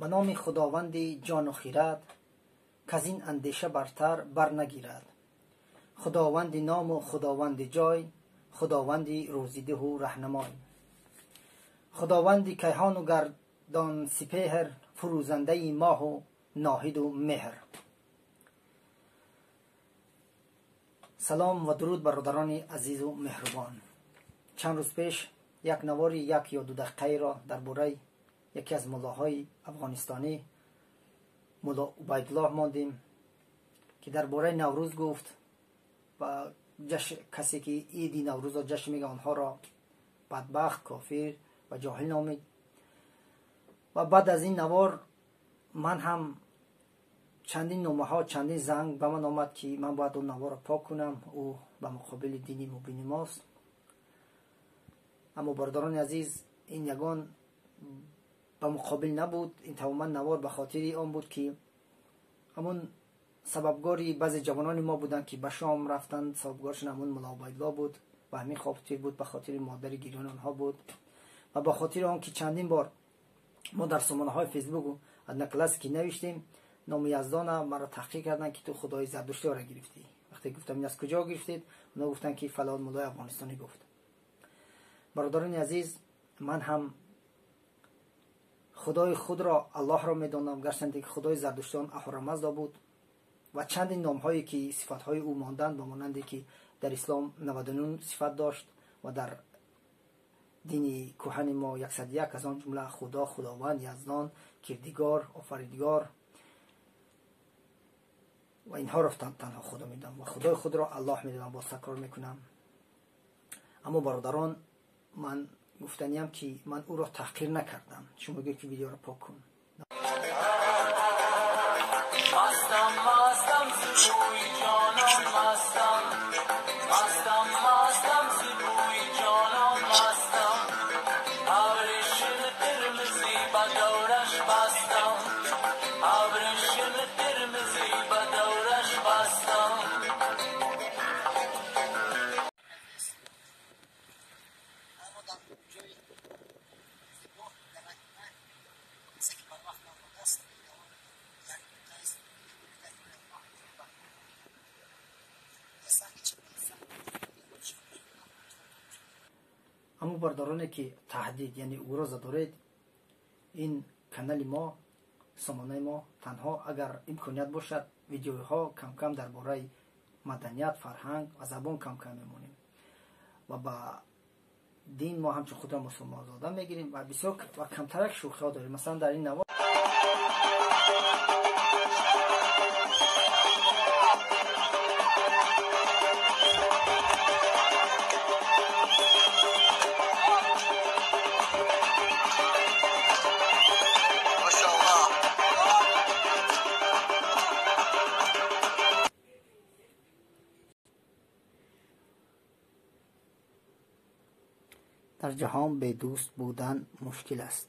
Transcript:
Ба номи Худованди ҷону хирад, каз ин андеша бартар бар нагирад. Худованди ному Худованди ҷой, Худованди рӯзидиҳу раҳнамой. Худованди кайҳону гардон сипеҳр, фурӯзандаи моҳу ноҳиду меҳр. Салом ва дуруд бародарони азизу меҳрубон. Чанд рӯз пеш як навори як ё ду дақиқаеро дар бораи яке аз муллоҳои афғонистонӣ мулло Убайдуллоҳ мондем, ки дар бораи Наврӯз гуфт ва касе ки иди Наврӯзро ҷашн мегирад, онҳоро бадбахт, кофир ва ҷоҳил номид. Ва баъд аз ин навор ман ҳам чандин номаҳо, чандин занг ба ман омад, ки ман бояд он наворро пок кунам, ӯ ба муқобили дини мубини мост. Аммо бародарони азиз, ин ягон ба муқобил набуд. Ин тамоман навор ба хотири он буд, ки ҳамун сабабгори баъзе ҷавонони мо буданд, ки ба Шом рафтанд. Сабабгоршон ҳамун мулло Убайдуллоҳ буд ва ҳамин хотир буд, ба хотири модари гирёни онҳо буд ва ба хотири он ки чандин бор мо дар сомонаҳои Фейсбуку Одноклассники навиштем номи Яздона, маро таҳқиқ карданд, ки ту худои зардуштиро гирифтӣ. Вақте гуфтам ин аз куҷо гирифтед, онҳо гуфтанд, ки фалон муллои афғонистонӣ гуфт. Бародарони азиз, ман ҳам худои худро Аллоҳро медонам, гарчанде ки худои зардуштиён Аҳурамазда буд ва чандин номҳое ки сифатҳои ӯ монданд, ба монанде ки дар ислом 99 сифат дошт ва дар дини кӯҳани мо 101, аз он ҷумла Худо, Худованд, Яздон, Кирдигор, Офаридгор ва инҳоро танҳо Худо медонам ва худои худро Аллоҳ медонам, боз такрор мекунам. Аммо бародарон, ман гуфтаниям, ки ман ӯро таҳқир накардам. Шумо мегӯед, ки видеоро пок кун. Мастам, мастам, зи бӯи ҷонон мастам, мастам, мастам, зи бӯи ҷонон мастам, абрешими қирмизӣ ба давраш бастам, абрешими қирмизӣ ба давраш бастам. Аммо бародароне ки таҳдид, яъне угроза доред, ин канали мо, сомонаи мо танҳо агар имконият бошад, видеоҳо камкам дар бораи маданият, фарҳанг ва забон камкам мемонем ва ба дин мо ҳамчун худро мусулмонзода мегирем ва бисёр ва камтарак шӯхиҳо дорем. Масалан, дар ин навор дар ҷаҳон бедӯст будан мушкил аст.